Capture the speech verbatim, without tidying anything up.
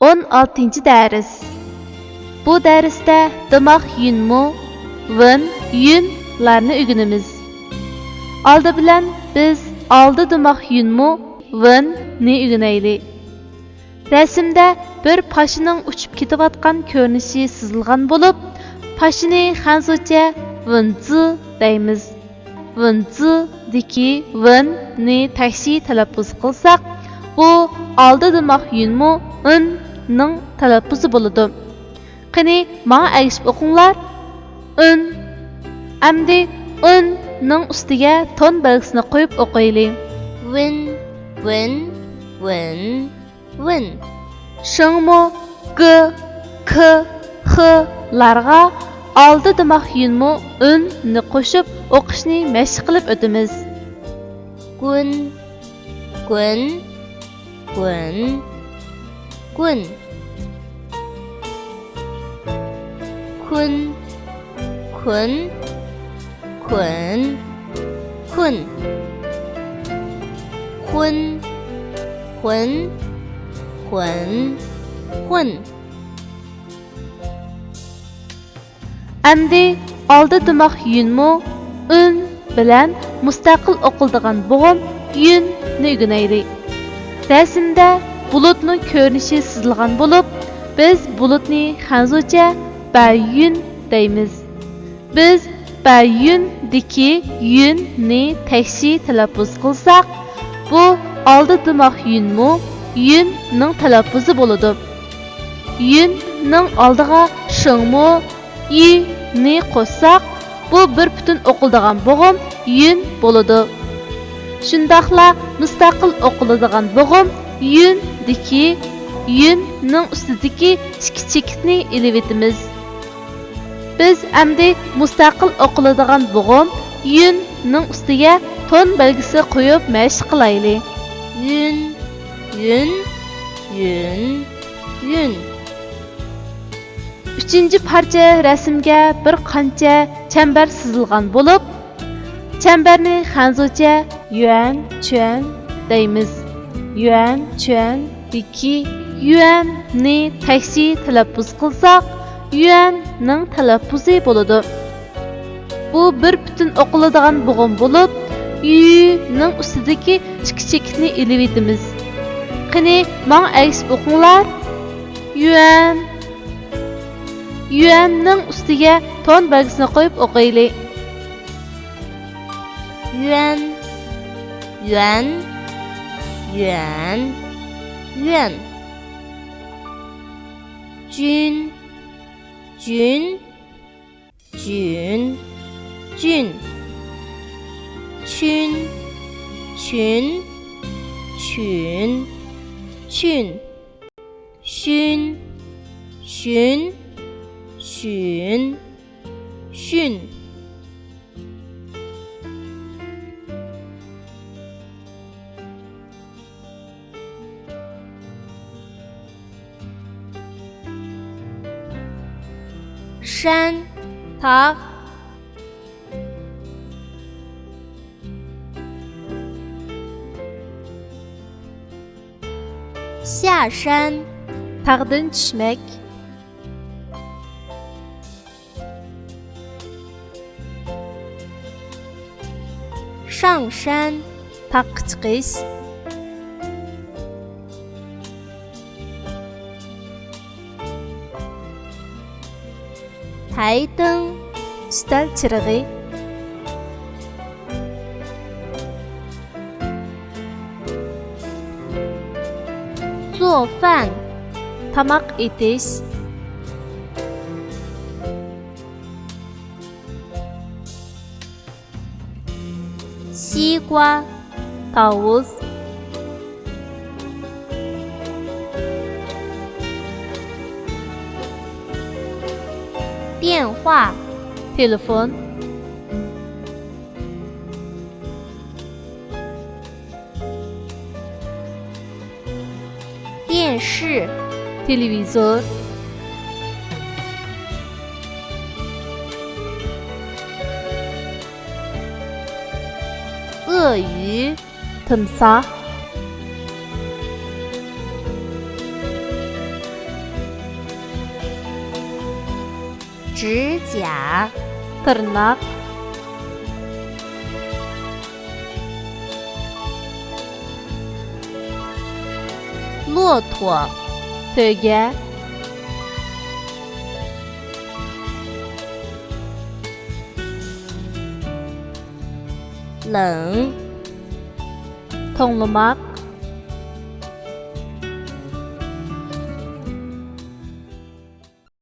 ئون ئالتىنچى دەرس. بۇ دەرستە دىماغ يۈنمۇ، ۋېن، يۈنلارنى ئۆگىنىمىز. ئالدى بىلەن بىز ئالدى دىماغ يۈنمۇ، ۋېننى ئۆگىنەيلى. رەسىمدە بىر پاشىنىڭ ئۇچۇپ كېتىۋاتقان كۆرۈنۈشى سىزىلغان بولۇپ، پاشىنى خەنزۇچە ۋېنزى دەيمىز. ۋېنزىدىكى ۋېننى تەكشى تەلەپپۇز قىلساق، بۇ ئالدى دىماغ يۈنمۇ، ئېننىڭ تەلەپپۇزى بولىدۇ. قېنى، ماڭا ئەگىشىپ ئوقۇڭلار. ئېن. ئەمدى ئېننىڭ ئۈستىگە تون بەلگىسىنى قويۇپ ئوقۇيلى. ۋېن، ۋېن، ۋېن، ۋېن. شېڭمۇ گ، ك، خلارغا ئالدى دىماغ يۈنمۇ، ئېننى قوشۇپ ئوقۇشنى مەشىق قىلىپ ئۆتىمىز. گۇن، گۇن، گۇن، گۇن. كۇن، كۇن، كۇن، كۇن. خۇن، خۇن، خۇن، خۇن. ئەمدى ئالدى دىماغ يۈنمۇ، ئېن بىلەن مۇستەقىل ئوقۇلىدىغان بوغۇم يۈننى ئۆگىنەيلى. رەسىمدە بۇلۇتنىڭ كۆرۈنۈشى سىزىلغان بولۇپ، بىز بۇلۇتنى خەنزۇچە بەيۈن دەيمىز. بىز بەيۈندىكى يۈننى تەكشى تەلەپپۇز قىلساق، بۇ ئالدى دىماغ يۈنمۇ، يۈننىڭ تەلەپپۇزى بولىدۇ. يۈننىڭ ئالدىغا شېڭمۇ، يىنى قوشساق، بۇ بىر پۈتۈن ئوقۇلىدىغان بوغۇم يۈن بولىدۇ. شۇنداقلا مۇستەقىل ئوقۇلىدىغان بوغۇم يۈندىكى يۈننىڭ ئۈستىدىكى ئىككى چېكىتنى ئېلىۋېتىمىز. بىز ئەمدى مۇستەقىل ئوقۇلىدىغان بوغۇم يۈننىڭ ئۈستىگە تون بەلگىسى قويۇپ مەشىق قىلايلى. يۈن، يۈن، يۈن، يۈن. ئۈچىنچى پارچە رەسىمگە بىر قانچە چەمبەر سىزىلغان بولۇپ، چەمبەرنى خەنزۇچە يۈەن چۈەن دەيمىز. يۈەن چۈەندىكى يۈەننى تەكشى تەلەپپۇز قىلساق، يۈەننىڭ تەلەپپۇزى بولىدۇ. بۇ بىر پۈتۈن ئوقۇلىدىغان بوغۇم بولۇپ، يۈنىڭ ئۈستىدىكى ئىككى چېكىتنى ئېلىۋېتىمىز. قېنى، ماڭا ئەگىشىپ ئوقۇڭلار. يۈەن. يۈەننىڭ ئۈستىگە تون بەلگىسىنى قويۇپ ئوقۇيلى. يۈەن، يۈەن، يۈەن، يۈەن. جۈن، جۈن، جۈن، جۈن. چۈن، چۈن، چۈن، چۈن. شۈن، شۈن، شۈن، شۈن. شان، تاغ. 下山. تاغدىن چۈشمەك. 上山. تاغقا چىقىش. 台灯. ئۈستەل چىرىغى. 做饭. تاماق ئېتىش. 西瓜. تاۋۇز. 电话. تېلېفون. 电视. تېلېۋىزور. 鳄鱼. تىمساھ. 指甲、تىرناق. 骆驼. تۆگە. 冷. توڭلىماق.